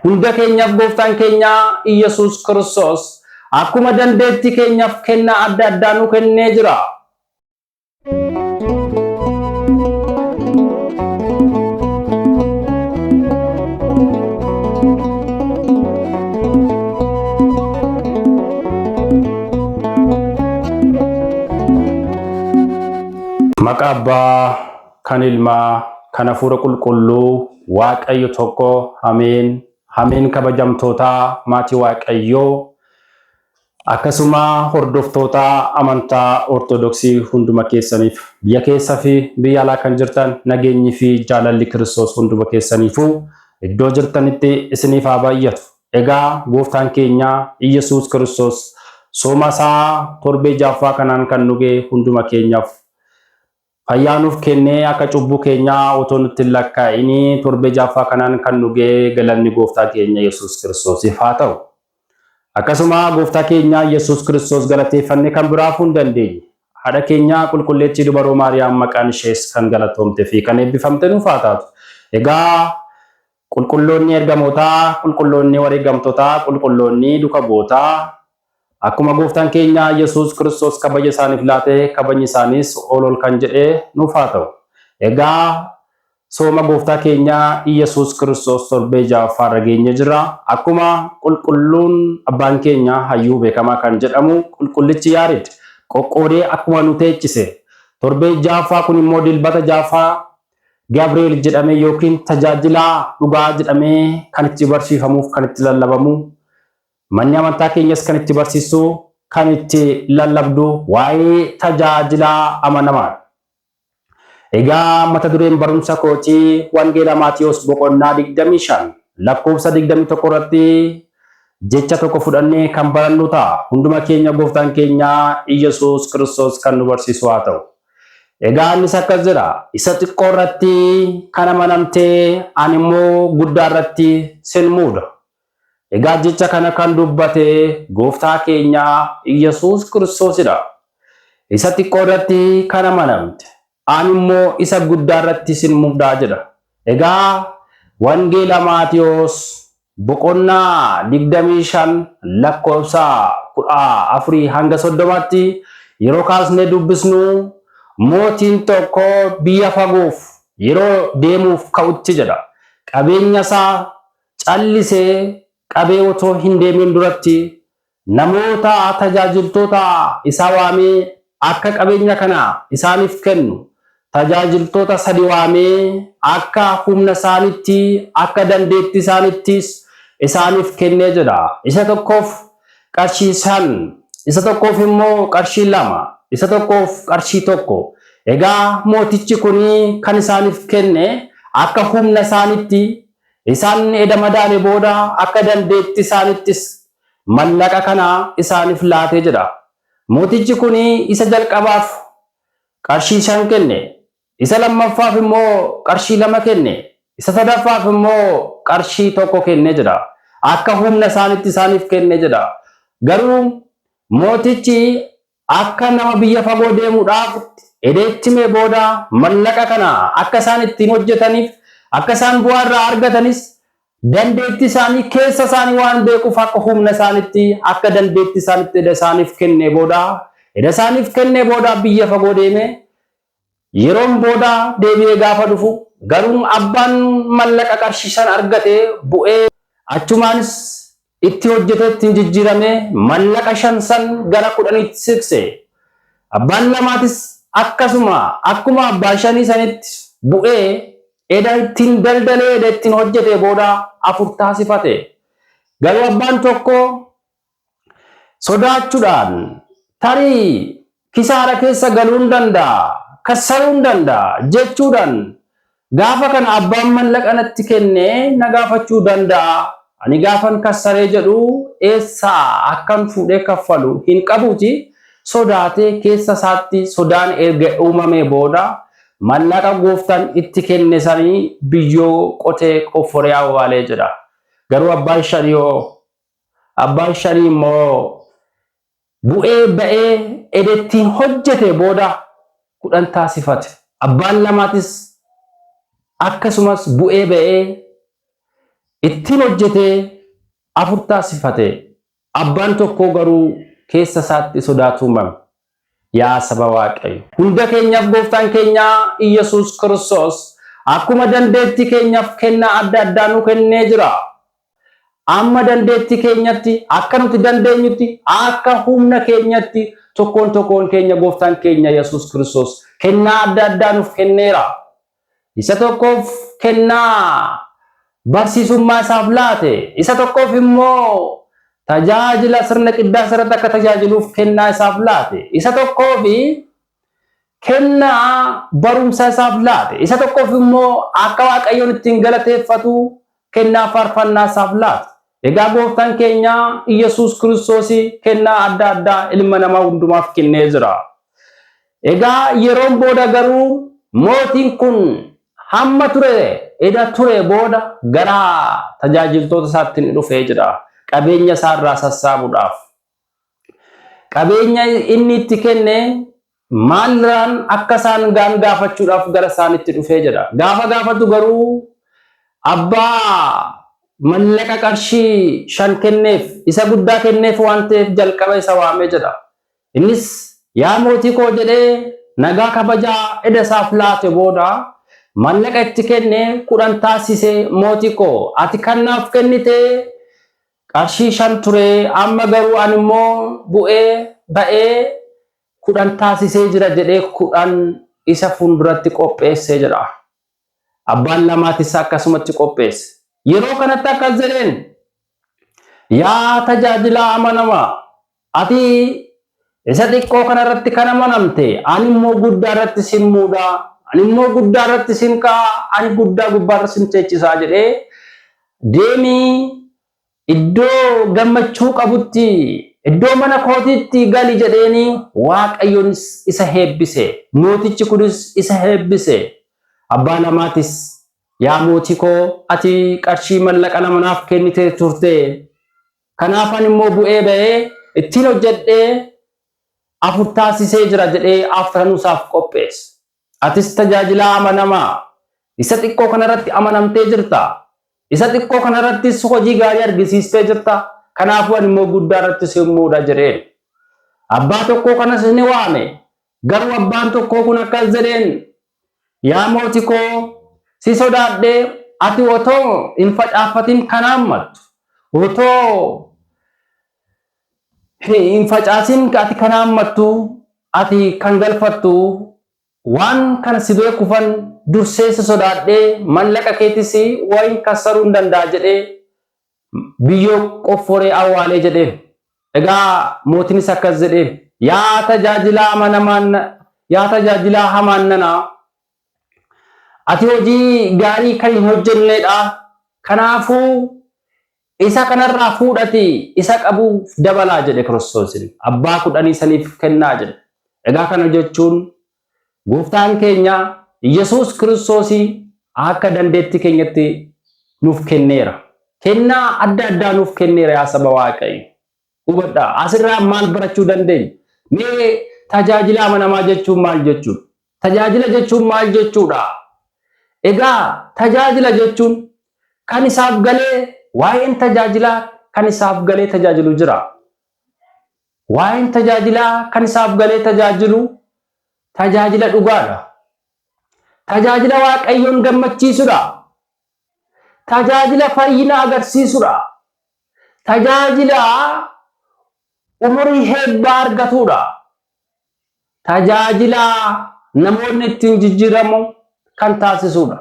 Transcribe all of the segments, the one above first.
Hunda keenyaaf gooftaan keenya Iyyasuus Kiristoos akkuma dandeettii keenyaaf kennaa adda addaa nu kennee jira. Maqaa Abbaa kan Ilmaa kan Hafuura Qulqulluu Waaqayyo tokko ameen. Ameen kabajamtootaa maatii Waaqayyoo akkasuma hordoftoota amantaa Ortodoksii hunduma keessaniif biyya keessa fi biyya alaa kan jirtan nageenyi fi jaalalli Kiristoos hunduma keessaniifuu iddoo jirtanitti isiniif haa baay'atu. Egaa gooftaan keenya Iyyasuus Kiristoos sooma isaa torbee jaaffaa kanaan kan nu ga'e hunduma keenyaaf fayyaa nuuf kennee akka cubbuu keenyaa otoo nutti hin lakkaa'inii torbee jaaffaa kanaan kan nu ga'e galanni gooftaa keenya Yesuus Kiristoosiif haa ta'u. Akkasuma gooftaa keenya Yesuus Kiristoos galateeffannee kan biraafuu hin dandeenye. Haadha keenya qulqulleettii dubaroo Maariyaam maqaan ishees kan galatoomte fi kan eebbifamte nuuf haa taatu. Egaa qulqulloonni ergamootaa, qulqulloonni wareegamtotaa, qulqulloonni duka bu'ootaa Akkuma Gooftaan keenya Yesuus Kiristoos kabaja isaaniif laate, kabajni isaaniis ol ol kan jedhe nuuf haa ta'u. Egaa sooma Gooftaa keenya Yesuus Kiristoos torbee ja'affaa irra geenye jirra. Akkuma qulqulluun abbaan keenya hayyuu beekamaa kan jedhamu qulqullichi Yaared qoqqoodee akkuma nu teechise torbee ja'affaa kun immoo dilbata ja'affaa Gabriel jedhamee yookiin tajaajilaa dhugaa jedhamee kan itti barsiifamuuf kan itti lallabamu Manni amantaa keenyas kan itti barsiistu, kan itti lallabdu waa'ee tajaajilaa amanamaadha. Egaa mata dureen barumsa kootii Wangeela Maatiyos boqonnaa 25 lakkoofsa 21 irratti jecha tokko fudhannee kan barannu ta'a. Hunduma keenya gooftaan keenya Iyyasuus Kiristoos kan nu barsiisu haa ta'u. Egaa innis akkas jedha, isa xiqqoo irratti kan amanamtee ani immoo guddaa irratti sin muuda. Egaa jecha kana kan dubbate gooftaa keenya Iyyasuus Kiristoosidha. Isa xiqqoo irratti kan amanamte, ani immoo isa guddaa irratti sin muudaa jedha. Egaa Wangeela Maatiyoos boqonnaa 25 lakkoofsa 14 hanga 30tti yeroo kaasnee dubbisnu mootiin tokko biyya fagoof yeroo deemuuf ka'utti jedha. Qabeenya isaa callisee qabee otoo hin deemin duratti namoota tajaajiltoota isaa waamee akka qabeenya kana isaaniif kennu tajaajiltoota sadi waamee akka humna isaanitti akka dandeettii isaanittis isaaniif kennee jedha. Isa tokkoof qarshii shan, isa tokkoof immoo qarshii lama, isa tokkoof qarshii tokko. Egaa mootichi kun kan isaaniif kenne akka humna isaanitti Isaan eda madaale booda akka dandeetti isaanittis mallaqa kana isaanif laate jedha. Mootichi kun isa jalqabaaf qarshii 5 kenne, isa lammaffaaf immoo qarshii 2 kenne, isa sadaffaaf immoo qarshii 1 kenne jedha. Akka humna isaanitti isaaniif kenne jedha. Garuu mootichi Akka nama biyya fagoo deemuudhaaf eda itti himee booda mallaqa kana akka isaan ittiin hojjetaniif akka isaan bu'aa irraa argatanis dandeettii isaanii keessa isaanii waan beekuuf akka humna isaanitti akka dandeettii isaanitti eda isaaniif kennee booda eda isaaniif kennee booda biyya fagoo deeme Yeroon booda deebi'ee gaafa dhufu garuu abbaan mallaqa qarshii san argate bu'ee achumaanis itti hojjetee ittiin jijjiiramee mallaqa 5 san gara 10tti siqse. Abbaan lamaatis akkasuma akkuma abbaa shanii sanitti bu'ee eda ittiin daldalee eda ittiin hojjetee booda 4 taasifate. Garuu abbaan tokko Sodaachuudhaan tarii kisaara keessa galuun danda'a, kassaruun danda'a jechuudhaan gaafa kana abbaan mallaqa natti kenne na gaafachuu danda'a. Ani gaafan kassaree jedhu eessaa akkan fuudhee kaffalu hin qabuuti sodaatee keessa isaatti sodaan erga uumamee booda mallaqa gooftaan itti kenne sanii biyyoo qotee qofforee awwaalee jedha. Garuu abbaan shanii hoo Abbaan shanii immoo bu'ee ba'ee edettiin hojjete booda 10 taasifate. Abbaan lamaatis akkasumas bu'ee ba'ee Ittiin hojjetee 4 taasifate. Abbaan tokkoo garuu keessa isaatti sodaatu uumame. Yaa saba Waaqayyo! Hunda keenyaaf gooftaan keenya Iyyasuus Kiristoos akkuma dandeettii keenyaaf kennaa adda addaa nu kennee jira. Amma dandeettii keenyatti, akka nuti dandeenyutti, akka humna keenyatti tokkoon tokkoon keenya gooftaan keenya Yesuus Kiristoos kennaa adda addaa nuuf kenneera. Isa tokkoof kennaa barsiisummaa isaaf laate, isa tokkoof immoo tajaajila sirna qiddaasa irratti akka tajaajiluuf kennaa isaaf laate, isa tokkoof kennaa barumsa isaaf laate, isa tokkoof immoo akka Waaqayyoon ittiin galateeffatu kennaa faarfannaa isaaf laate. Egaa gooftaan keenya Iyyasuus Kiristoos kennaa adda addaa ilma namaa hundumaaf kennee jira. Egaa yeroon booda garuu mootiin kun hamma ture eda ture booda gara tajaajiltoota isaatti ni dhufee jira. Qabeenya isaa irraa sassaabuudhaaf. Qabeenya inni itti kenne maalirraan akka isaan gaan gaafachuudhaaf gara isaanitti dhufee jedha. Gaafa gaafatu garuu abbaa mallaqa qarshii 5 kenneef isa guddaa kenneef waan ta'eef jalqaba isa waamee jedha. Innis yaa mootii koo jedhee nagaa kabajaa eda isaaf laate booda mallaqa itti kenne 10 taasise mootii koo ati kan naaf kennite qarshii 5 ture amma garuu ani immoo bu'ee ba'ee 10 taasisee jira jedhee 10 isa fuulduratti qopheessee jedha. Abbaan lamaatis akkasumatti qopheesse. Yeroo kanatti akkas jedheen yaa tajaajilaa amanamaa ati isa xiqqoo kanarratti kan amanamte ani immoo guddaa irratti sin muuda ani immoo guddaa irratti sin ka'a ani guddaa gubbaarra sin teechisaa jedhee deemii iddoo gammachuu qabutti iddoo mana kootiitti gali jedheeni Waaqayyoon isa heebbise. Mootichi kunis isa heebbise. Abbaa lamaatis yaa mootii koo ati qarshii mallaqa 2 naaf kennitee turte. Kanaaf ani immoo bu'ee ba'ee ittiin hojjedhee 4 taasisee jira jedhee afranuu isaaf qopheesse. Atis tajaajilaa amanamaa isa xiqqoo kanarratti amanamtee jirta. Isa xiqqoo kanarrattis hojii gaarii argisiistee jirta. Kanaafuu ani immoo guddaa irratti si muuda jedheen. Abbaa tokkoo kanas ni waame. Garuu abbaan tokkoo kun akkas jedheen. Yaa mooti koo si sodaadhee ati otoo hin facaafatin kan haammattu. Otoo hin facaasin ati kan haammattu ati kan galfattu waan kana si beekufan dursee si sodaadhee mallaqa keetis wayin kassaruu hin danda'a jedhee biyyoo qofforee awwaalee jedheen. Egaa mootinis akkas jedheen yaa tajaajilaa amanamaan yaa tajaajilaa hamaan nanaa ati hojii gaarii kan hin hojjenneedha. Kanaafuu isa kanarraa fuudhati isa qabuuf dabalaa jedhe Kiristoosin. Abbaa 10 saniif kennaa jedhe. Egaa kana jechuun gooftaan keenya Yesuus Kiristoosii akka dandeettii keenyatti nuuf kenneera. Kennaa adda addaa nuuf kenneera yaa saba Waaqayyo. Hubadhaa. Asirraa maal barachuu dandeenya? Mee tajaajila amanamaa jechuun maal jechuudha? Tajaajila jechuun maal jechuudha? Egaa tajaajila jechuun kan isaaf galee waa'een tajaajilaa kan isaaf galee tajaajilu jira. Waa'een tajaajilaa kan isaaf galee tajaajilu tajaajila dhugaadha. Tajaajila Waaqayyoon gammachiisudha. Tajaajila fayyina agarsiisudha. Tajaajila umurii heebbaa argatudha. Tajaajila namoonni ittiin jijjiiramu kan taasisudha.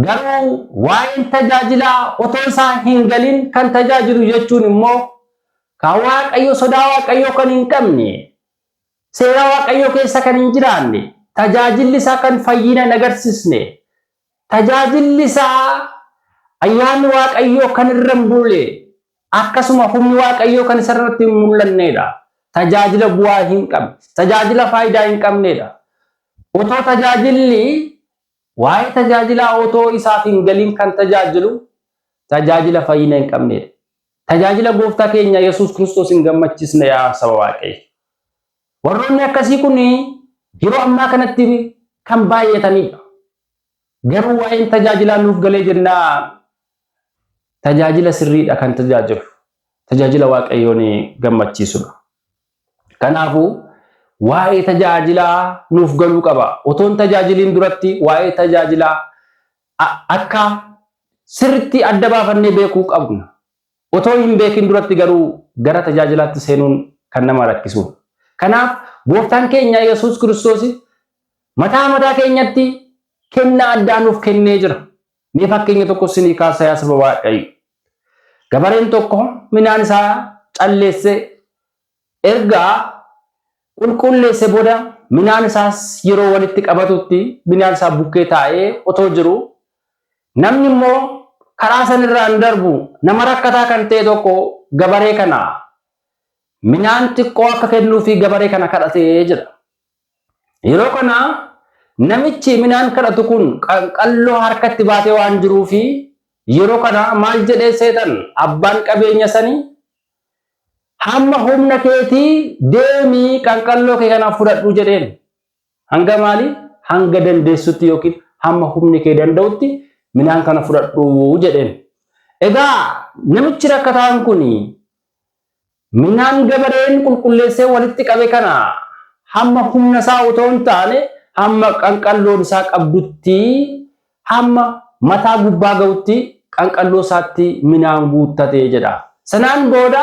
Garuu waa'een tajaajilaa otoo isaa hin galin kan tajaajilu jechuun immoo kan Waaqayyo sodaa Waaqayyoo kan hin qabne, seera Waaqayyoo keessa kan hin jiraanne, tajaajilli isaa kan fayyina hin agarsiisne, tajaajilli isaa ayyaanni Waaqayyoo kan irra hin bulle, akkasuma humni Waaqayyoo kan isa irratti hin mul'annedha. Tajaajila bu'aa hin qabne, tajaajila faayidaa hin qabnedha. Otoo tajaajilli waa'ee tajaajilaa otoo isaaf hin galin kan tajaajilu tajaajila fayyina hin qabnedha. Tajaajila gooftaa keenya Yesuus Kiristoos hin gammachiisne yaa saba Waaqayyo. Warroonni akkasii kun yeroo ammaa kanatti kan baay'atanidha. Garuu waa'een tajaajilaa nuuf galee jennaa tajaajila sirriidha kan tajaajilu. Tajaajila Waaqayyoon gammachiisudha. Kanaafuu waa'ee tajaajilaa nuuf galuu qaba. Otoo hin tajaajiliin duratti waa'ee tajaajilaa akka sirriitti adda baafannee beekuu qabna. Otoo hin beekin duratti garuu gara tajaajilaatti seenuun kan nama rakkisudha. Kanaaf gooftaan keenya Yesuus Kiristoos mataa mataa keenyatti kennaa addaa nuuf kennee jira. Mee fakkeenya tokko isinii kaasa yaa saba Waaqayyo. Gabareen tokko midhaan isaa calleesse erga qulqulleesse booda midhaan isaas yeroo walitti qabatutti midhaan isaa bukkee taa'ee otoo jiru namni immoo karaa sanirraan darbu nama rakkataa kan ta'e tokko gabaree kana midhaan xiqqoo akka kennuufi gabaree kana kadhatee jira. Yeroo kana namichi midhaan kadhatu kun qanqalloo harkatti baatee waan jiruufi yeroo kana maal jedhee seetan abbaan qabeenya sanii hamma humna keetii deemii qanqalloo kee kana fudhadhu jedheen. Hanga maali? Hanga dandeessutti yookiin hamma humni kee danda'utti midhaan kana fudhadhu jedheen. Egaa namichi rakkataan kun Midhaan gabareen qulqulleessee walitti qabe kana hamma humna isaa otoo hin taane hamma qanqalloon isaa qabdutti hamma mataa gubbaa ga'utti qanqalloo isaatti midhaan guuttate jedha. Sanaan booda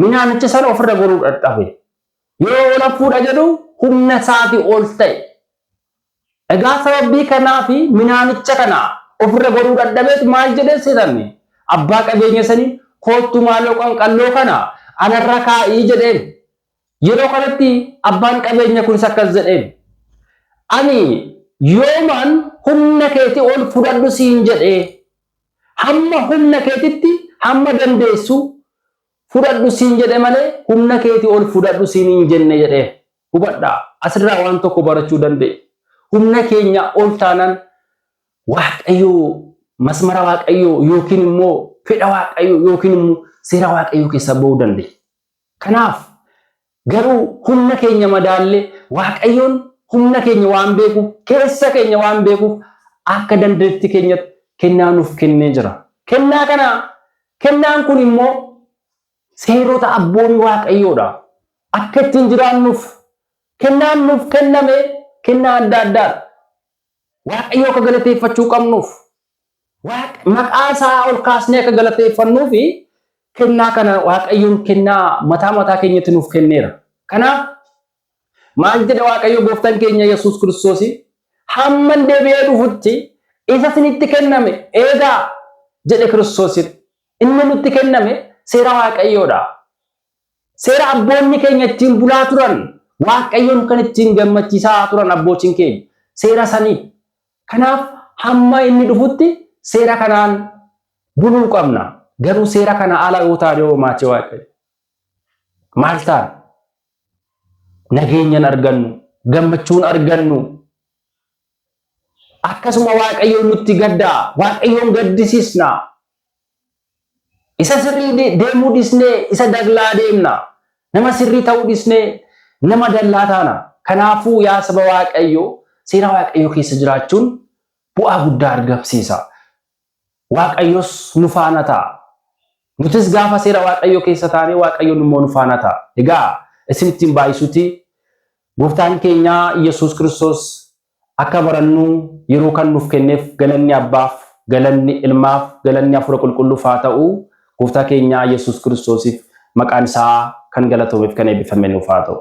midhaanicha sana ofirra goruu dadhabe. Yeroo ola fuudha jedhu humna isaatii ol ta'e. Egaa sababii kanaaf minaanicha kana ofirra goruu dadhabeet maal jedhee seetanne abbaa qabeenya sanii koottu maaloo qanqalloo kana anarra kaa'ii jedheen. Yeroo kanatti abbaan qabeenya kunis akkas jedheen. Ani yoomaan humna keetii ol fudhadhu siin jedhee hamma humna keetitti hamma dandeessu fudhadhu siin jedhe malee humna keetii ol fudhadhu siin hin jenne jedhee. Hubadhaa, asirraa waan tokko barachuu dandeenya. Humna keenya ol taanaan Waaqayyoo masmara Waaqayyoo yookiin immoo fedha Waaqayyoo yookiin immoo seera Waaqayyoo keessaa ba'uu dandeenya. Kanaaf garuu humna keenya madaallee Waaqayyoon humna keenya waan beekuuf keessa keenya waan beekuuf akka dandeettii keenyatti kennaa nuuf kennee jira. Kennaa kana kennaan kun immoo seerota abboomii Waaqayyoodha. Akka ittiin jiraannuuf kennaan nuuf kenname kennaa adda addaadha. Waaqayyo akka galateeffachuu qabnuuf maqaa isaa ol kaasnee akka galateeffannuuf kennaa kana Waaqayyoon kennaa mataa mataa keenyatti nuuf kenneera. Kanaaf maal jedha Waaqayyo gooftaan keenya Yesuus Kiristoos hamman deebi'ee dhufutti isa isinitti kenname eegaa jedhe Kiristoosin. Inni nutti kenname seera Waaqayyoodha. Seera abboonni keenya ittiin bulaa turan, Waaqayyoon kan ittiin gammachiisaa turan abbootiin keenya seera sanii. Kanaaf hamma inni dhufutti seera kanaan buluu qabna. Garuu seera kana ala yoo taane hoo maatii Waaqayyo? Maal taana? Nageenya hin argannu, gammachuu hin argannu. Akkasuma Waaqayyoon nutti gaddaa, Waaqayyoon gaddisiisna. Isa sirrii deemuu dhiisnee isa daglaa deemna. Nama sirrii ta'uu dhiisnee nama dallaa taana. Kanaafuu yaa saba Waaqayyoo seera Waaqayyoo keessa jiraachuun bu'aa guddaa argamsiisa. Waaqayyos nu faana ta'a. Nutis gaafa seera Waaqayyoo keessa taane Waaqayyoon immoo nu faana ta'a. Egaa isin ittiin baay'isuuti gooftaan keenya Yesuus Kiristoos akka barannu yeroo kan nuuf kenneef galanni Abbaaf, galanni Ilmaaf, galanni Hafuura Qulqulluuf haa ta'u. Gooftaa keenya Yesuus Kiristoosiif maqaan isaa kan galatoomeef kan eebbifame nuuf haa ta'u.